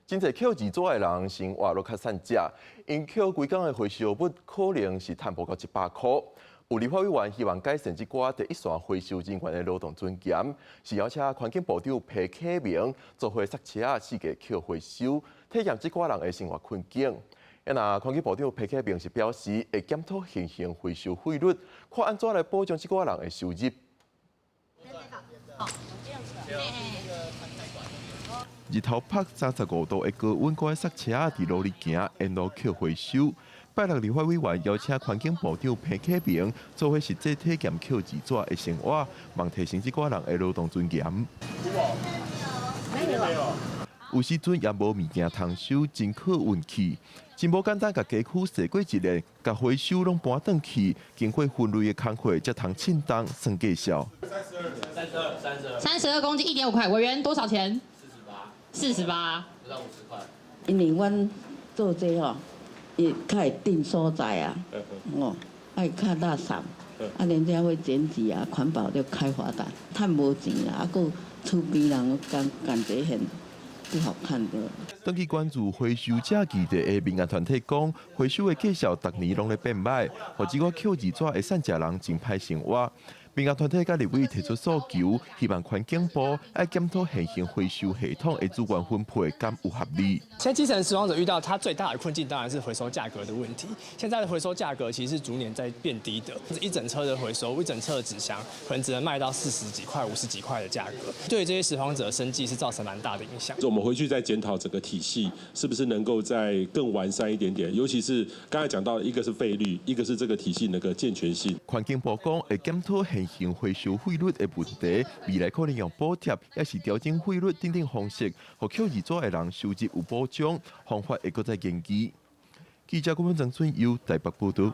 真濟抾字紙的人生活攏較散食，𪜶抾規工的回收物可能是趁無到100箍。有立法委員希望改善這寡第一線回收人員的勞動尊嚴，是邀請環境部長彭啟明做伙塞車四界抾回收，體驗這寡人的生活困境。啊，若環境部長彭啟明是表示會檢討現行回收費率，看按怎來保障這寡人的收入。日頭曝35度的高溫，閣愛塞車佇路裡行，沿路抾回收。拜六立法委員邀請環境部長彭啟明做伙實際體驗抾字紙的生活，望提升這寡人的勞動尊嚴。有時陣也無物件通收，真靠運氣。真無簡單，共街區踅過一遍，共回收攏搬轉去，經過分類的工課，才通稱重算價數。32、32、32。32公斤1.5塊，委員多少錢？48。48。不到50塊。因為阮做這吼，伊較會定所在啊，哦，愛較垃圾，啊，人家會檢舉啊，環保就開罰單，趁無錢啊，啊，閣厝邊人感感覺很不好看的。長期關注回收者議題的民間團體講，回收的價數逐年攏咧變歹，予這寡抾字紙的散食人真歹生活。民間團體佮立委提出訴求，希望環境部愛檢討現行回收系統的資源分配敢有合理。現在基層拾荒者遇到他最大的困境，當然是回收價格的問題。現在的回收價格其實是逐年在變低的，一整車的回收，一整車的紙箱，可能只能賣到40幾塊、50幾塊的價格，對於這些拾荒者的生計是造成蠻大的影響。我們回去再檢討整個體系，是不是能夠再更完善一點點？尤其是剛才講到，一個是費率，一個是這個體系那個健全性。環境部講會檢討現行回收費率的問題，未來可能用補貼，抑是調整費率等等方式，予抾字紙的人收入有保障，方法會閣再研究。記者郭文曾春優台北報導。